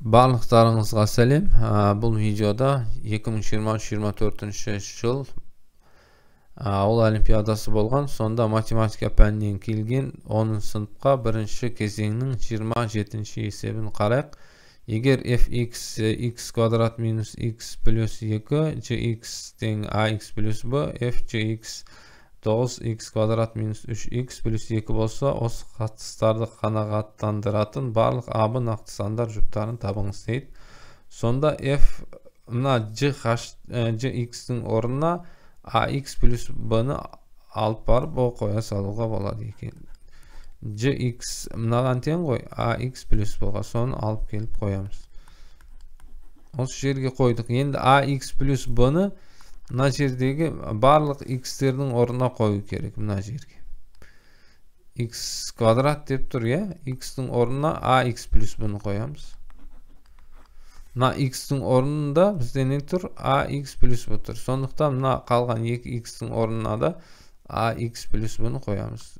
Барлықтарыңызға сәлем. Бұл видеода 2023-24 жыл ауыл олимпиадасы болған. Сонда математика пәнінен келген 10 сыныпқа бірінші кезеңнің 27-ші есебін қарайық. Егер fx x квадрат минус x плюс 2, gx тең ax плюс b, f gx 9x квадрат минус 3x плюс 2 болса, осы қатыстарды қанағаттандыратын барлық аб нақты сандар жұптарын табыңыз дейді. Сонда f мына gx-тің орнына ax плюс b-ны алып барып о қоя салуға болады екен. Gx мынаған тең ғой, ax плюс b-ға, соны алып келіп қоямыз. Осы жерге қойдық. Енді ax плюс b-ны мына жердегі барлық x-тердің орнына қою керек. Мына жерге x квадрат деп тұр, иә? X-тің орнына ax плюс b-ны қоямыз. Мына x-тің орнында бізде не тұр? Ax плюс b тұр. Сондықтан мына қалған 2x-тің орнына да ax плюс b-ны қоямыз.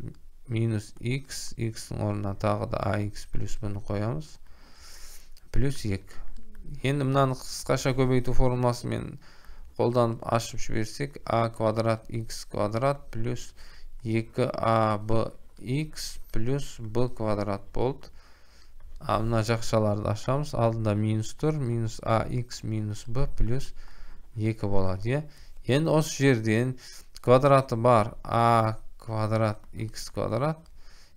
Минус x, x-тің орнына тағы да ax плюс b-ны қоямыз. Плюс 2. Енді мынаны қысқаша көбейту формуласымен қолданып ашып жіберсек, a квадрат x квадрат плюс 2ab x плюс b квадрат болды. Мына жақшаларды ашамыз. Алдында минус тұр. Минус ax минус b плюс 2 болады, иә? Енді осы жерден квадраты бар a квадрат x квадрат.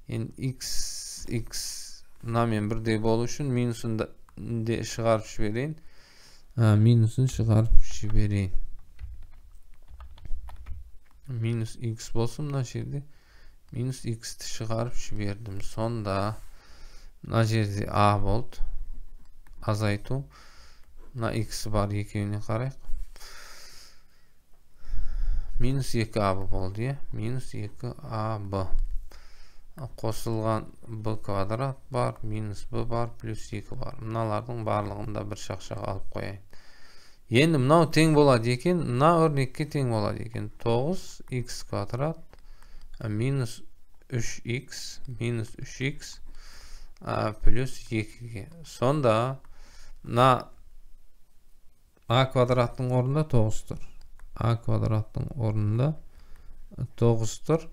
Енді x x мынамен бірдей болу үшін минусын де шығарып жіберейін. Минусын шығарып жіберейін. Минус x болсын мына жерде. Минус x-ті шығарып жібердім. Сонда мына жерде a болды. Азайту. Мына x бар, екеуіне қарайық. Минус 2ab болды, иә? Минус 2ab. Қосылған b квадрат бар, минус b бар, плюс 2 бар. Мыналардың барлығын да бір шақшаға алып қояйын. Енді мынау тең болады екен, мына өрнекке тең болады екен. 9x квадрат минус 3x минус 3x плюс 2-ге. Сонда мына a квадраттың орнында 9 тұр. A квадраттың орнында 9 тұр.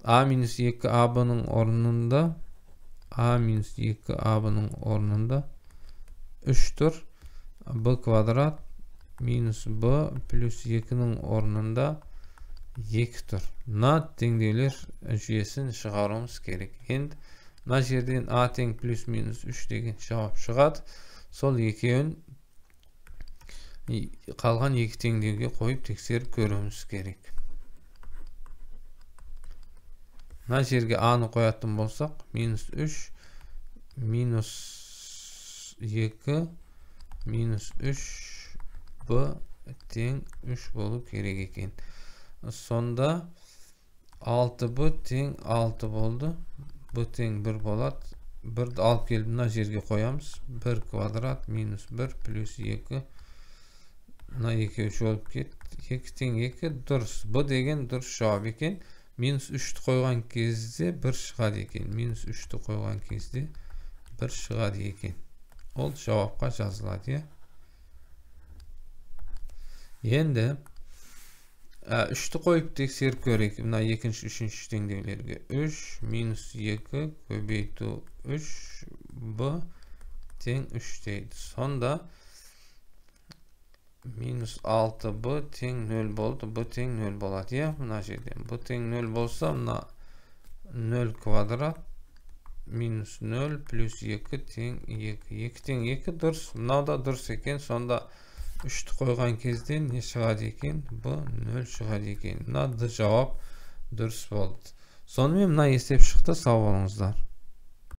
A минус 2ab-ның орнында a минус 2ab-ның орнында 3 тұр. B квадрат минус b плюс 2-нің орнында 2 тұр. Мына теңдеулер жүйесін шығаруымыз керек. Енді мына жерден a тең плюс минус 3 деген жауап шығады. Сол екеуін қалған екі теңдеуге қойып тексеріп көруіміз керек. Мына жерге a-ны қоятын болсақ, минус 3, минус 2, минус 3, b тең 3 болу керек екен. Сонда 6b тең 6 болды. B тең 1 болады. 1-ді алып келіп мына жерге қоямыз. 1 квадрат минус 1 плюс 2. Мына екеуі болып кетті. 2 тең 2 дұрыс. B деген дұрыс жауап екен. Минус 3-ті қойған кезде 1 шығады екен. Минус 3-ті қойған кезде 1 шығады екен. Ол жауапқа жазылады, иә? Енді 3-ті қойып тексеріп көрейік. Мына екінші, үшінші теңдеулерге 3 минус 2 көбейту 3 b тең 3 дейді. Сонда минус 6b тең 0 болды. B тең 0 болады, иә? Мына жерден b тең 0 болса, мына 0 квадрат минус 0 плюс 2 тең 2. 2 тең 2 дұрыс. Мынау да дұрыс екен. Сонда 3-ті қойған кезде не шығады екен? B 0 шығады екен. Мына жауап дұрыс болды. Сонымен мына есеп шықты. Сау болыңыздар.